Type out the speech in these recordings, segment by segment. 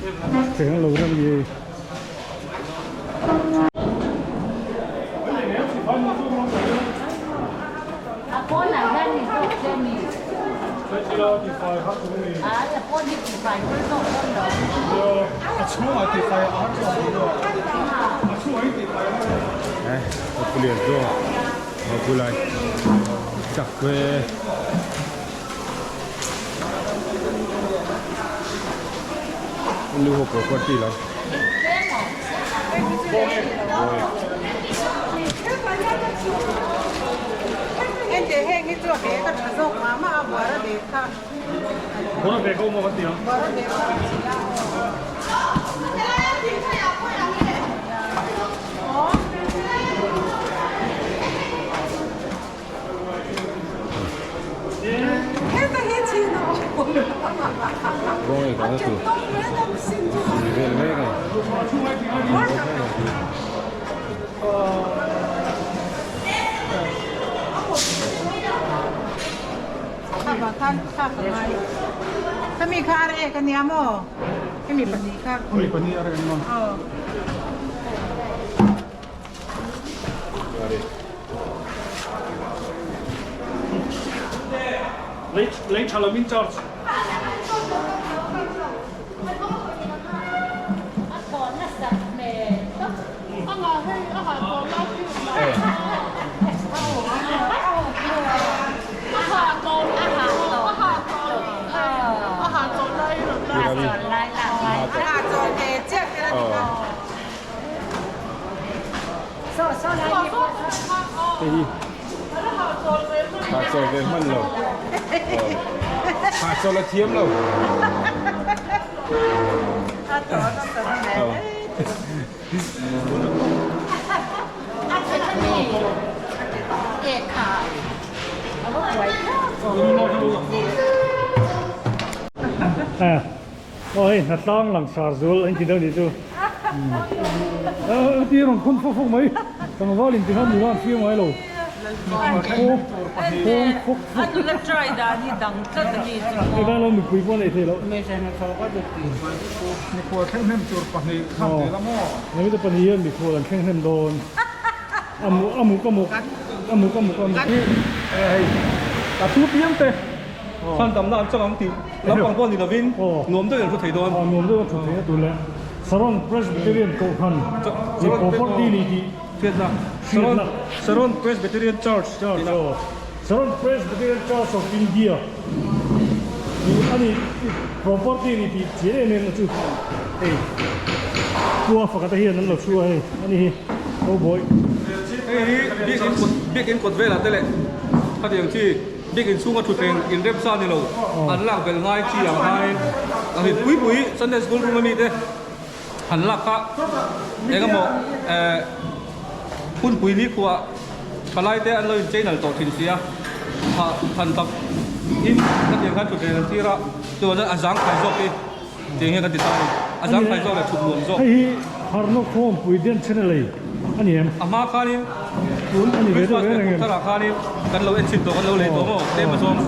Thutthleng an lo rem ni hei. Nu ho property lo. Kawng ei kalna tur lui vel mek a ni. Lei tha lo in charge. Hei hi hahchawl ve hman lo hahchawl a thiam lo Aw hei hnatlang langsar zual an ti deuh nih chu ti rawn khum fawk fawk mai tlangval in ti khan nula an fiam ngai lo khawng fawk fawk hei tan lo mipui pawh neih theih loh Mikhual thleng hnem tur pahnih kham tel a maw? Namite pahnih hian mikhual an thleng hnem dawn a mu a muk a muk a muk a muk a muk Hei a thu piang te Khan damna an chang ang tih lampang pawh ni lovin nuam deuhin an thu thei dawn. Nuam deuhin an thu thei a tur leh Saron Presbyterian Kohhran tih property ni tih hriatna Saron Presbyterian Church tihna. Saron Presbyterian Church of India tih a ni property ni tih chian em em na chu hei khua fakata hian an lo chhu a hei a ni hi Cowboy. Hei hi biakin kawt velah te leh khatiang chi. Biakin chhunga thutthleng inrem sa ni lo, an lak belh ngai chi ang khanin a hit pui pui Sunday School room ami te han lak kha eng emaw eh hunpui ni khuah thalai te an lo in channel tawh thin si a, ha han tak in khatiang khan thutthleng an tir a, chuan a zang khai zawk hi tiang hian kan ti ta a ni, a zang khai zawk leh thut nuam zawk. Hei hi Harna Khawmpui den then a lei a ni em? A hma khanin tun Christmas leh kum tharah khanin kan lo en chhin tawh kan lo lei tawh maw tlem a zawng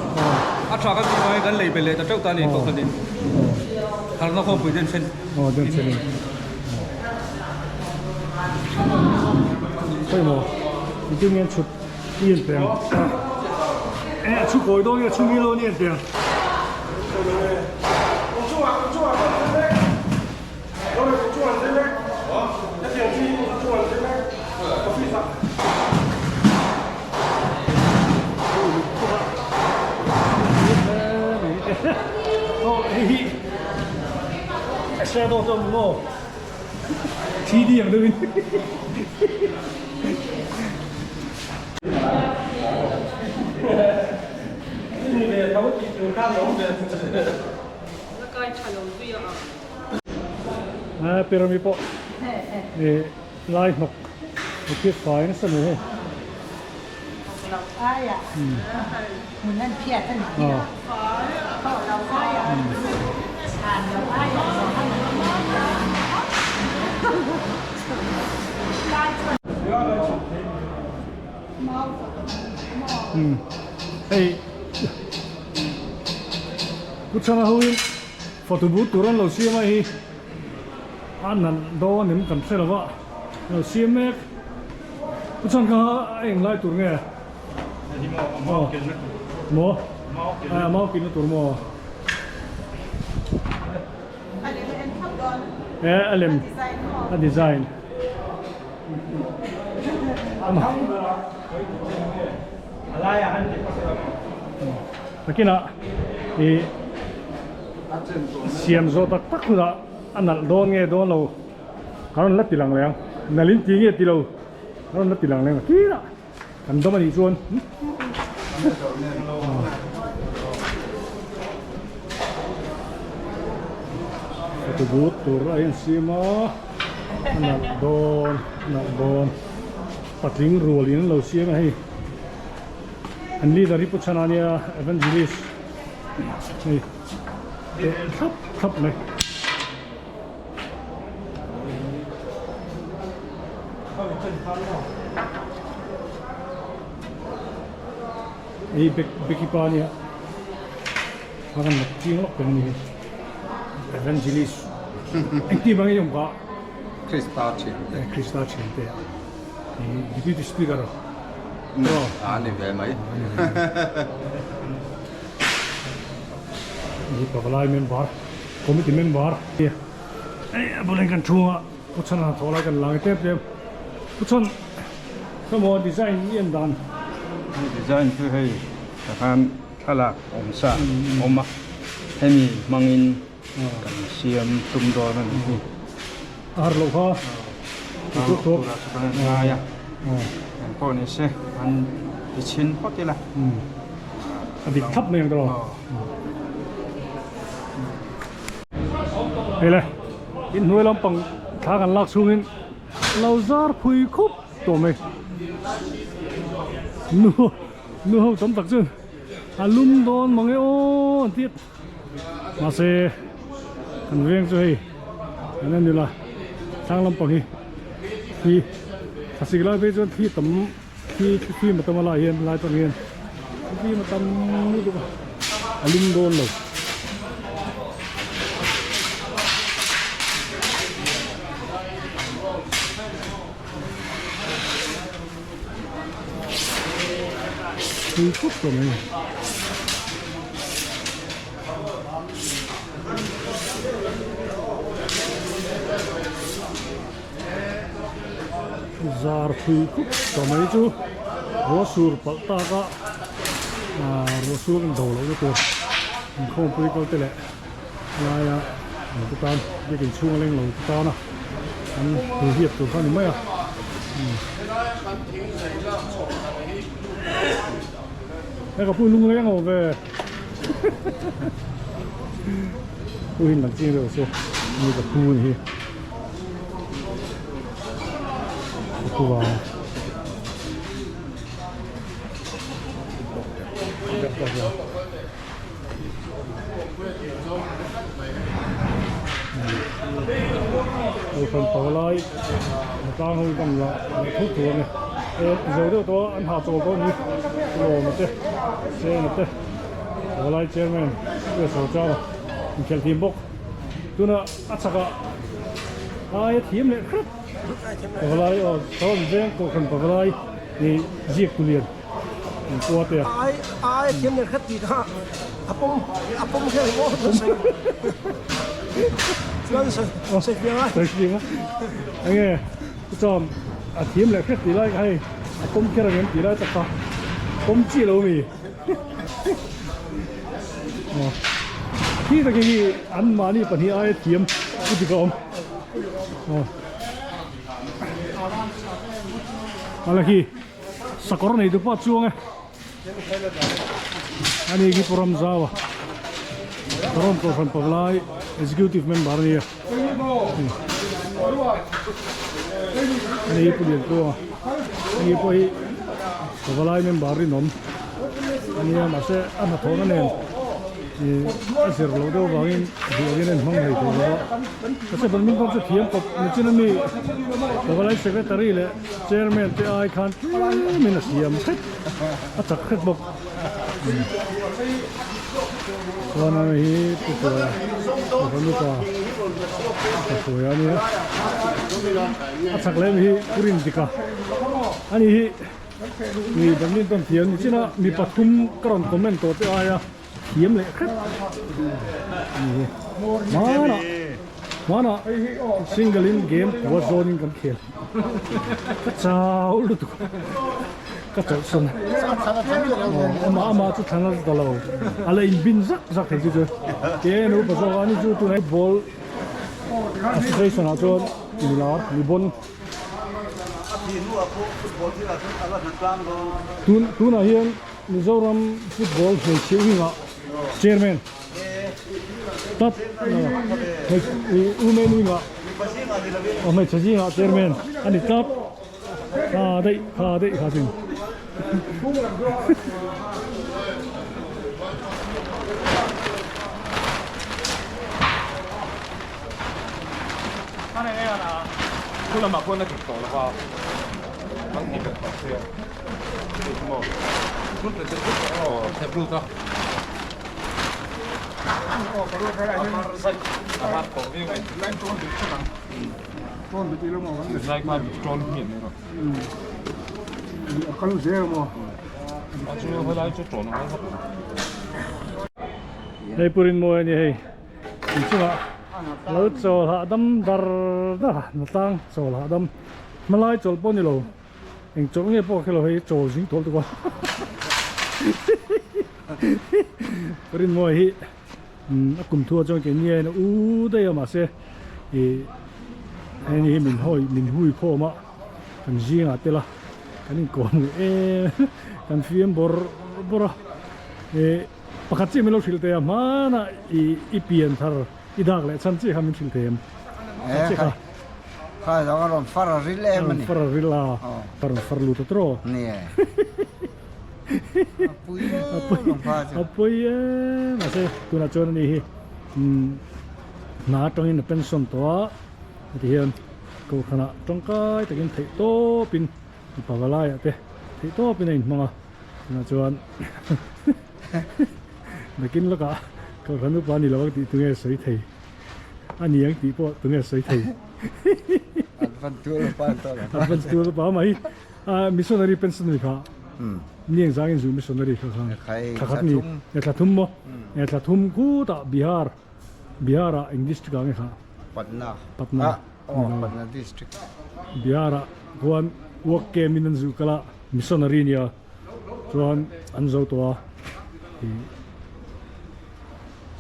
a tha kan tih vangin kan lei belh leh ta teuh ta a ni kohhranin Harna Khawmpui den then. Aw den then in. Khawi maw engtin nge an chhut i en teh ang eh a chhu kawi dawn nge a chhu ngil dawn i en teh ang. Shadow chu awm maw 3D ang deuhin A pyramid pawh ih lai hnawk a phiat fai nasa mai hei. Hei Pu Chhana hoin photo booth tur an lo siam a hei. a nalh dawn em kan hre lo va lo siam mek chu chuan kha a eng lai tur nge aw maw a mau kilna tur maw e a lem a design Takinah ih siam zawh tak tak hunah a nalh dawn nge dawn lo ka rawn la ti lang leh ang nalh in ti nge ti lo ka rawn la ti lang leh ang tirah kan dawm a nih chuan Photo booth tur a insiam a a nalh dawn a nalh dawn patling rual in an lo siam a hei. An leader hi Pu Chhana ania Evangelist hei teh thlap thlap mai. Hei Becky pa ania a rawn lak chiang lawk tawh a ni hi Evangelist engti bang i awm kha Krista thiante Krista thiante Deputy Speaker A ni ve mai. Hi pavalai member committee member ei a bulah hian kan thu a pu chhan a thaw lai kan lang tep tep pu chhan khawmaw design i en dan design chu hei takhan thlalak awm sa awm a hemi hmangin Kan siam tum dawn a ni hi. A har loh kha. A har turah chu kan ngai a. Eng pawh ni se an ti chhin phawt ila. A dik thlap mai ang tawh. Hei le, inhnuai lampang thla kan lak chhungin lo zar phui khup tawh mai. Nu nu ho tam tak chuan a lum dawn mang e aw an ti a. Mahse kan veng chu hei an en ila thlang lampang hi thi thlasik lai phei chuan thi tam thi thli a tam a lai hian lai pang hian thli a tam lutuk a a lum dawn lo. Tui khawp tawh mai. Zar thui khup tawh mai chu ruah sur palh tak a ah ruah sur in do loh na tur inkhawmpui kal te leh laia an te tan biakin chhung a leng lo te tan a an hul hiap tur kha a ni mai a. Hei ka pu lung leng awm ve pu hin lang ching deuh se ni ka pu ni hi ka pu vang Kohhran panga lai tlang ho hi kan la leh thut thut a ni zo deuh tawh a an hahchawl tawh a ni lawma te sena te panga lai chairman te sawi chang a inkhelh thiam bawk tuna a chhakah aia thiam leh hret panga lai aw sawn veng kohhran panga lai ih ziak tu lian. Ai ai thiam nen khat tih kha a pawm a pawm hian maw chuan sawi sawi fiang a sawi fiang a enge chuan a thiam leh hret tih lai kha hei a pawm kher ang em tih lai tak kha pawm chi lo mi khi tak hi an mahni pahnih aia thiam chu dik a awm ala khi Sakawr nei tu pawh a chuang e. Ani khi Pu Ramzau a Rawm Kohhran Pavlai Executive Member a ni a. Ani hi Pu Liankuanga ani pawh hi Pavlai Member rinawm a ni a mahse a hnathawhna nen ih a zir loh deuh avangin duh angin a inhmang thei thei lo a. Mahse badminton chu thiam kawp nichin ami Pavlai Secretary leh Chairman te ai khan tlemin a siam hret a chak hret bawk chuan a hi pu Puia Pu Vanupa. Hruaia a nia a chak lem hi Pu Rindika a ni hi mi badminton thiam ni chin a mi pathum ka rawn comment tawh te aia thiam leh hrep a ni hi hmanah hmanah single in game kua zawn in kan khel ka chau lutuk ka chawlhsan amah amah chu thlan a ta lo a la inbin zak zak thei chu chu ke nu pa zawk a ni chu tunah football association ah chuan milar mi bon tun tunah hian Mizoram football hmeichhe wing ah chairman tlat women wing ah hmeichhe zingah chairman a ni tlat. Kha daih kha daih kha sin. Hei pu Rinmawi a ni hei inchungah lo chawl hahdam dar dar a natlang chawl hahdam hmalai chawlh pawh a ni lo eng chawlh nge pawh ka hrelo hei chawl zing tawlh tuk a pu Rinmawi hi. A kum thu ah chuan keini a in u daih a mahse ih heng hi min hawi min hui khawm a kan zingah tel a kan inkawm leh em kan fiam bawrh bawrh a ih pakhat chiah min lo hrilh thei a hmanah ih i pian thar i dak leh chhan chiah kha min hrilh thei em chiah kha kha zawng a rawn far a ril em a ni a rawn far a ril a a rawn far lut a tawh ni e. A pui e mahse tunah chuan ani hi hna atangin a pension tawh a heti hian kohhranah tangkai takin theih tawpin mipa valaiah te theih tawpin a inhmang a tunah chuan nakin lawkah kohhran upa ni lo ang tih tunge sawi thei a ni ang tih pawh tunge sawi thei advance tour upa mai. Missionary pension ni kha ni eng zangin zu missionary kha kha thla khat ni e thla thum maw e thla thum khutah Bihar Bihar ah eng district ah nge kha Patna Patna oh Patna district Bihar ah khuan work camp in an zu kal a missionary nia chuan an zo tawh a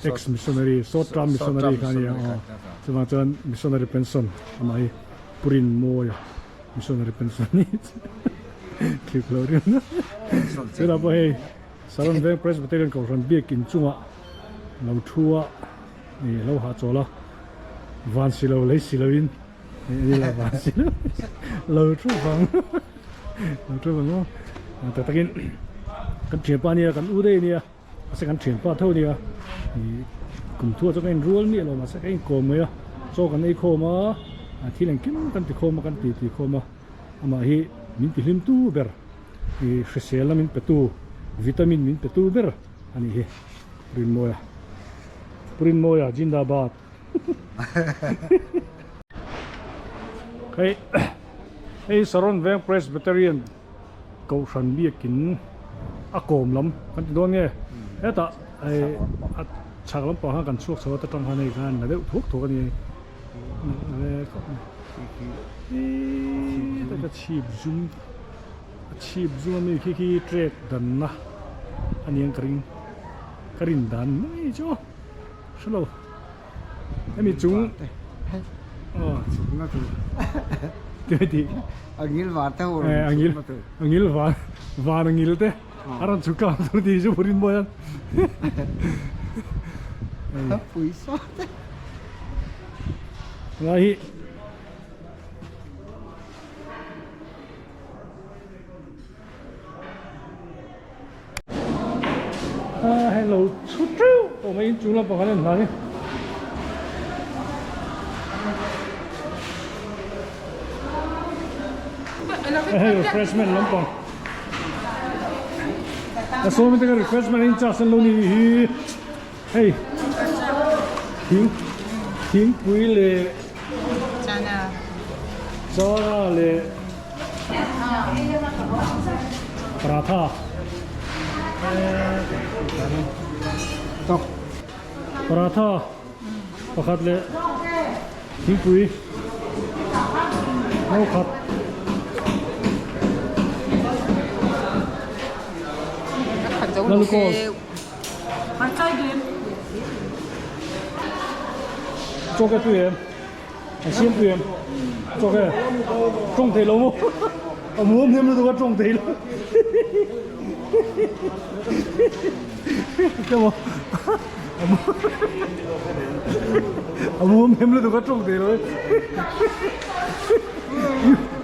ex missionary short term missionary kha ania chuvang chuan missionary pension amah hi Purin Mawia Missionary pension hi thil lo rin chutah pawh hei Saron Veng Presbyterian Kohhran biakin chungah lo thu a ih lo hahchawl a van si lo lei si loin ih lo van si lo lo thu vang lo thu vang maw tak takin kan thianpa nia kan u daih ania. Mahse kan thianpa tho ania ih kum thua chu ka inrual miah lo mahse ka inkawm mai a chaw kan ei khawm a a thil engkim kan ti khawm a kan ti ti khawm a amah hi min ti hlim tu ber ih hriselna min pe tu vitamin min pe tu ber a nih hi Rinmawia Pu Rinmawia Jindabad hei hei Saron Veng Presbyterian. Kohhran biakin a kawm lam kan ti dawn nge hetah hei a chhak lampang khan kan chhuak chho a ta tang khan hei khan la deuh thuak thuak a ni hei taka chhip zum a chhip zum ami khi khi trek danna a ni ang ka ring ka rin dan mai chu hrelo. Hemi chung aw ti ti angil var te ho angil angil var var angil te a rawn chhuk tlang tur ti chu purin mawi an pui sa te lai hi A hei lo chhut teuh tawh mai inchung lampang an en hlan hi. Hei refreshment lampang a sawmi te ka refreshment in charge an lo ni hi hei thing. Thingpui leh chana leh paratha paratha pakhat leh thingpui no khat. Chaw ke tui em? An siam tui em? Chaw ke tawng thei lo maw? A muam hnem lutuk a tawng thei lo. Ke maw? A muam hnem lutuk a tawng thei lo.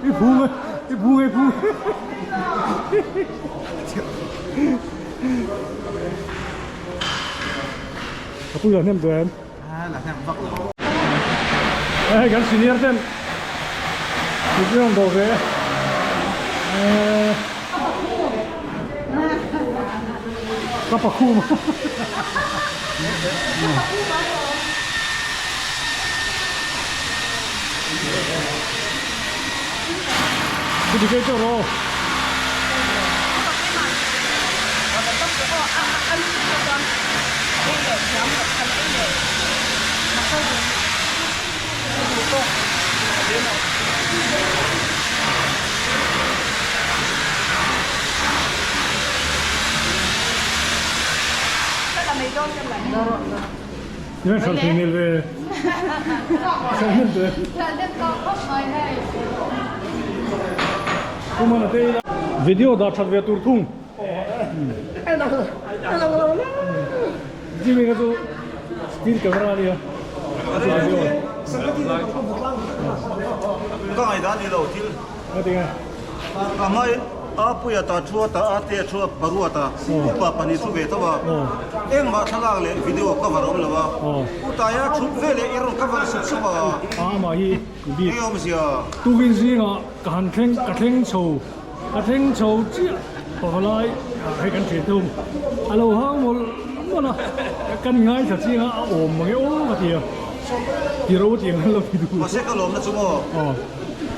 I phung e, i phung e phung. A pui la hnem tawh em? A la hnem vak lo. Hei kan senior ten thut rawn dawh ve e. Ka pakhum. Ka rawh. Ni hralh thei hmel ve. Hralh hnem teh. Kumana te ila. Video dah that ve tur thung. Jimmy kha chu steel camera a nia. Ka ngaihdan ni lo thil. Ngatinge? A hmai a puia ta thu a ta a te a thu a paruat a upa pahnih thu ve tho a engmah thlalak leh video cover a awm lo a utaia thut veleh i rawn cover sup sup a. Amah hi bik. Eng awmzia? Tukin zingah ka han thleng ka thleng chho ka thleng chho chiah pavalai hei kan thian thung a lo hang mawlh mawlh a kan ngaithla chiang a a awm mange aw ka ti a ti ro tiang an lo ti duh. Mahse ka lawmna chu maw?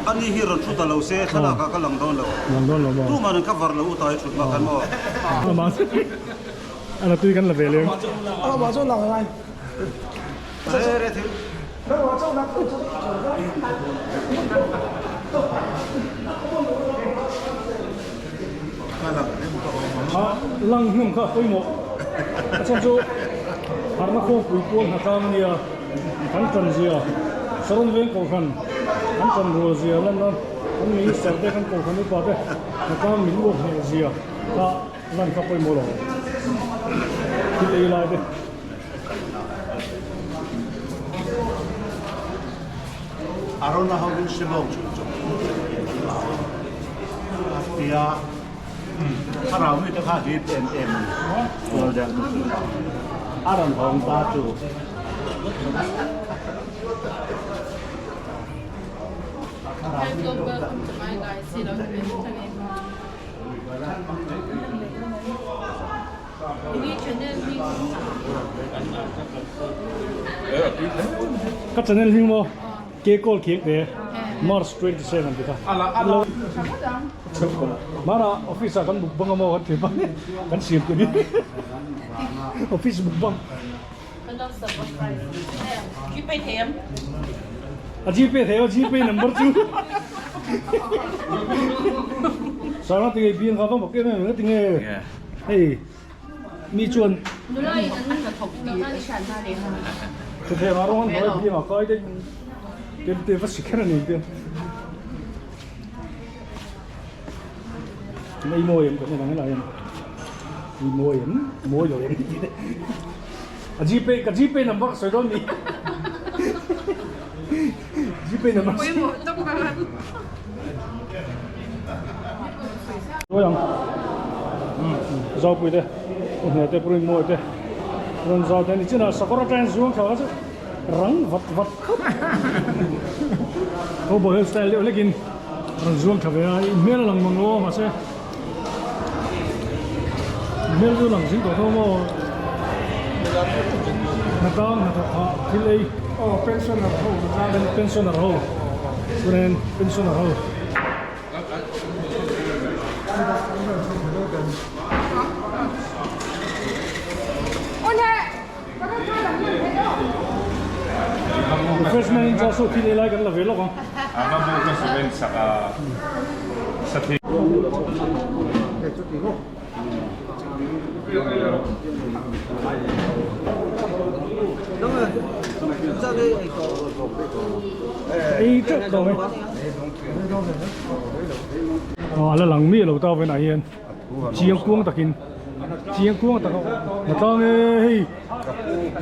A ni hi rawn thu ta lo se thlalak ah ka lang dawn lo. Lang dawn lo maw? Tuman an cover lo u ta hi thut hma khan maw? Amah chu a la tui kan la ve leng. Amah chu lang lai. Re re thil. Lang hnung kha pawimawh. A chhan chu harna khawmpui pual hnatlang a nia. Kan tan zia Saron veng kohhran kan tan rual zia lan a, kan minister te kan kohhran upa te hnatlang min uap hneh zia kha lan kha pawimawh lo. Thil ei lai te. Arona hovin Shimon chu chawp a ti a, thlarau mite kha hip em em a ni. A rawn hawng ta chu. Ka channel hming maw ke kawl khiak te March 27 ti kha Mana office ah kan mukbang a maw kan ti bang kan siam te ni office mukbang A gpay thei a gpay number chu Sanga tinge biang kha va mak em em nga tinge hei mi chuan thuthleng ah rawng an hnuai biang ah kai daih kem te va si kher a ni te Ei mawi em kan en ang helai hian ei mawi em mawi lo em tih te a gpay ka gpay number ka sawi dawn ni gpay number Sawi ang zaupui te hne te purin mawi te rawn zau te ni chinah sakawr atangin zuang thla kha chu rang vat vat khawp cowboy hair style deuh hlekin rawn zuang tha ve a i hmel a lang mang lo a mahse i hmel chu a lang zing tawh tho maw. Hnatang hnathawk hah thil ei. Aw pensioner ho hnatlang. Pensioner ho. Chuan pensioner ho. Refreshment in chaw thil ei lai kan la ve lawk ang. Ei teuh tawh mai. Aw a la lang miah lo ta vawiinah hian chiang kuang takin chiang kuang tak a tlang e hei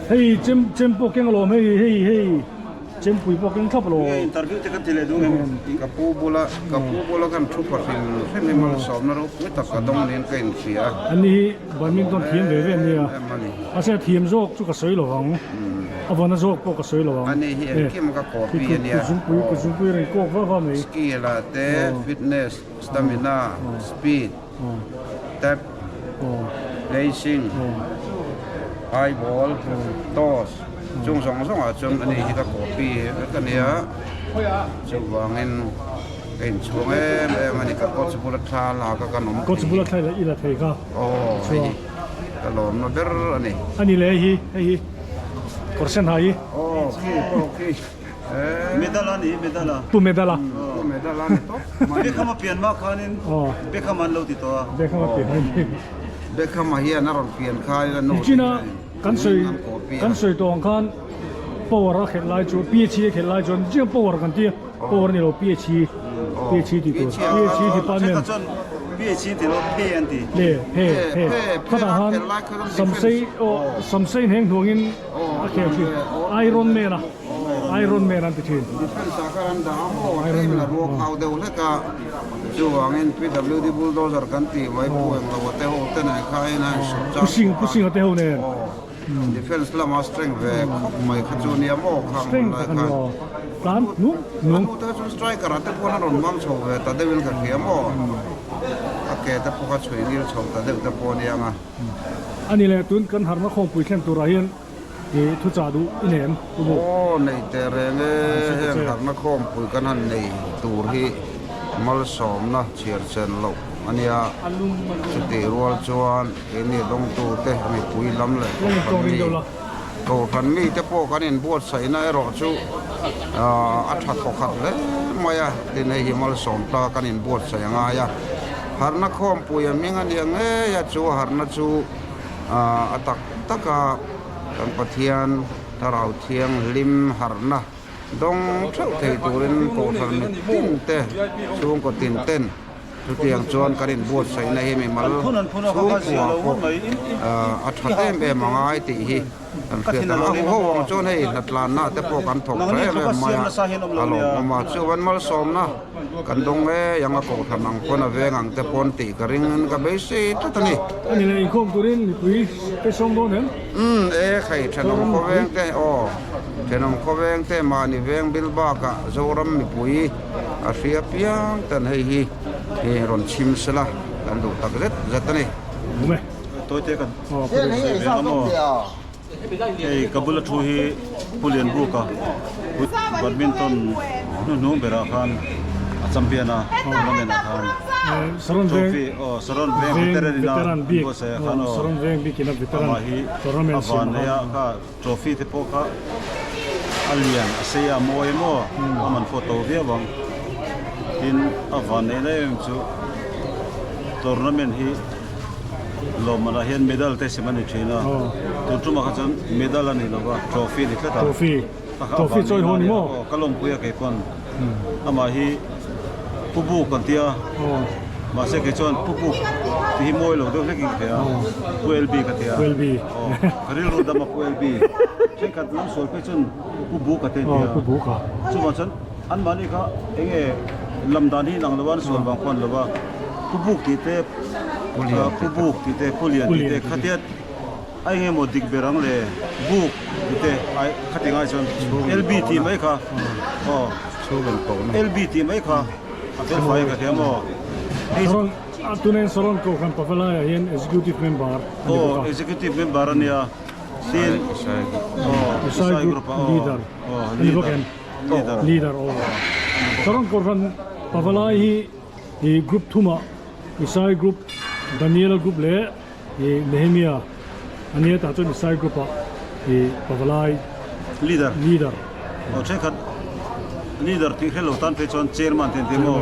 hei chem chem pawh keng alawm hei hei hei chempui pawh keng thlap alawm. Interview te kan ti leh duh em? Ka pu bula ka pu bula kan thu pahrin hrem hi malsawmna ropui tak ka dawng niin ka inhria. Ani hi badminton thiam ve ve an nia. Mahse a thiam zawk chu ka sawi lo vang. A vana zawk pawh ka sawi lo ang. Ani hi engkim ka copy a nia. Kut zungpui kut zungpui a rawn kawk va va mai. Skill ah te, fitness, stamina, speed, tap, placing, high ball, toss chung zawng zawng ah chuan ani hi ka copy vek a nia. Chuvangin ka inchhuang em em a ni. Ka coach bula thla lak a kan awm thei. Coach bula thla i la thei kha. Aw hei hi ka lawmna ber a ni. A ni le hei hi hei hi kawr sen ha hi. Aw khi pawh khi eh. Medal a ni medal a. Pu medal a. Pu medal a ni tawp mai. Beckham a pian mah khanin Beckham an lo ti tawh a. Beckham a pian a ni. Beckham a hian a rawn pian khain a nu Nichina kan sawi kan sawi tawh ang khan power a khelh lai chu PHE a khelh lai chuan chiang power kan tia power a ni lo PHE PHE tih tur PHE department PHE ti lo phe an ti le phe phe khatah khan samsei aw samsei hneng hnuangin a khel thin Iron Man a Iron Man an ti thin defense ah khan an dah a maw tlem la ruak hau deuh hlek a chuvangin PWD bulldozer kan tih mai pu englo a te ho te nen khain a insawh chang Pu Singh Pu Singh a te ho nen Defence lama strength ve khawp mai kha chu nia maw khang hun lai khan. Tlan nung nung. A hnute chuan striker ah te pawh an rawn hmang chho ve ta deuhin ka hria maw. A ke te pawh kha chhui ngil chho ta deuh te pawh a nia nga. A ni le tun kan harna khawngpui thlen turah hian i thuchah duh i nei em Pu Bu? Aw nei teh reng e, heng harna khawngpui kan han nei tur hi malsawmna chhiar chen loh a nia. Chutih rual chuan. Keini dawngtute mipui lam leh kohhran mi kohhran mite pawh kan inbuatsaihna erawh chu a tha thawkhat hle mai a, tin hei hi malsawm ta kan inbuatsaih a ngai a. Harhna khawmpui a hming a nia ngei a, chu harhna chu a tak taka kan Pathian Thlarau Thianghlim harhna dawng theuh thei turin kohhran mitinte chhungkaw tinten Chutiang chuan kan inbuatsaihna hi mimal chhungkua pawh a tha em em a ngai tih hi kan hriat ang. A huho ang chuan hei hnatlanna te pawh kan thawk tha em em mai a, a lawmawm a. Chuan malsawmna kan dawng ngei ang a, kohhran ang pawn a veng ang te pawn tih ka ring in ka beisei tlat a ni. A ni leh inkhawm turin mipui te sawm dawn em? Umm e khai thenawm khawveng te aw thenawm khawveng te mahni veng bil bakah Zoram mipui A hria piang tan hei hi hi rawn chhim sela kan duh tak zet zet a ni. Tawite kan sawi ve ang maw? Hei ka bula thu hi Pu Lianbuka badminton hnuhnung berah khan a champion a tournament ah khan trophy aw Saron Veng veteran ina an buatsaih ah khan aw amah hi a vanneih a kha Trophy te pawh kha a lian a sei a mawi maw a man pawh to viau ang tin a van neih na em em chu tournament hi lawmman ah hian medal te sem a ni thin a tun tumah kha chuan medal a ni lo va trophy a ni tlat a trophy chawi haw ni maw ka lawmpui a kei pawn amah hi pu buk kan tia mahse kei chuan pu buk tih hi mawi lo deuh hlek in ka hria pu LB ka tia aw ka rilru dam a pu LB thenkhat lam sual phei chuan pu buk a te tia chuvang chuan an mahni kha eng nge lam dan hi inang lo a an sual vang pawh a ni lo va pu buk tih te pu buk tih te pu lian tih te khatia A eng emaw dik ber ang le buk ti te ai khati ngai chuan LB tih mai kha aw LB tih mai kha a fel fai ka hria maw hei Saron a tunen Saron Kohhran Pavalai ah hian executive member a ni bawk a. Aw executive member a nia. Tin, aw, Isai Group leader a ni bawk em? Leader. Leader aw. Saron Kohhran Pavalai hi ih group thumah Isai Group, Daniela Group leh ih Nehemia a nia tah chuan Isai Group ah ih Pavalai Leader. Leader. Aw thenkhat leader tih hrelo tan phei chuan chairman te an ti maw?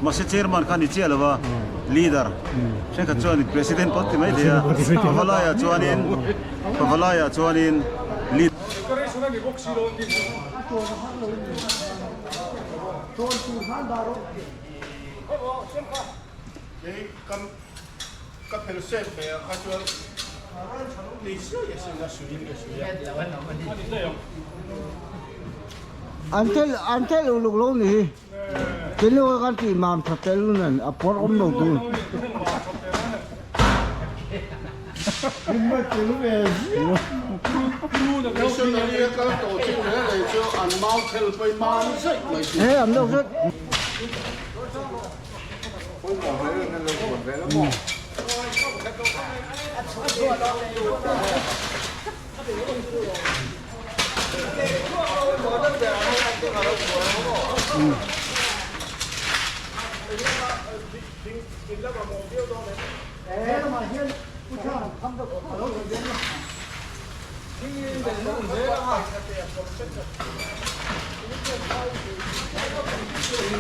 Mahse chairman kha a ni chiah lo a, leader thenkhat chuan president pawh an ti mai thei a, Pavalai ah chuanin Pavalai ah chuanin leader. An tel an tel uluk lo ni hi tenu kan tih mam tha tel nen a pawr awm lo tur. He an deuh zet.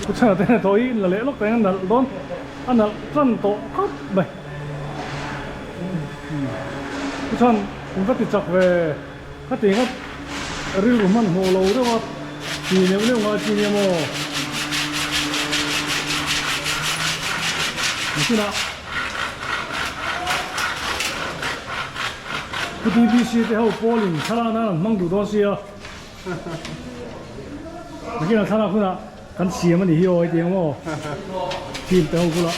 Pu Chhana te hnathawh hi la leh lawk reng a nalh dawn a nalh tan tawh khawp mai. Pu Chhan in va ti chak ve ka ti ngawt rilru hmanhmawh lo deuh a ti neuh neuh ngai chi nia maw. Nichina Pu TBC te ho pawlin thlalak nan an hmang duh dawn sia. Nichina thlalak hunah kan siam a ni hi aw hetiang maw team te ho bulah.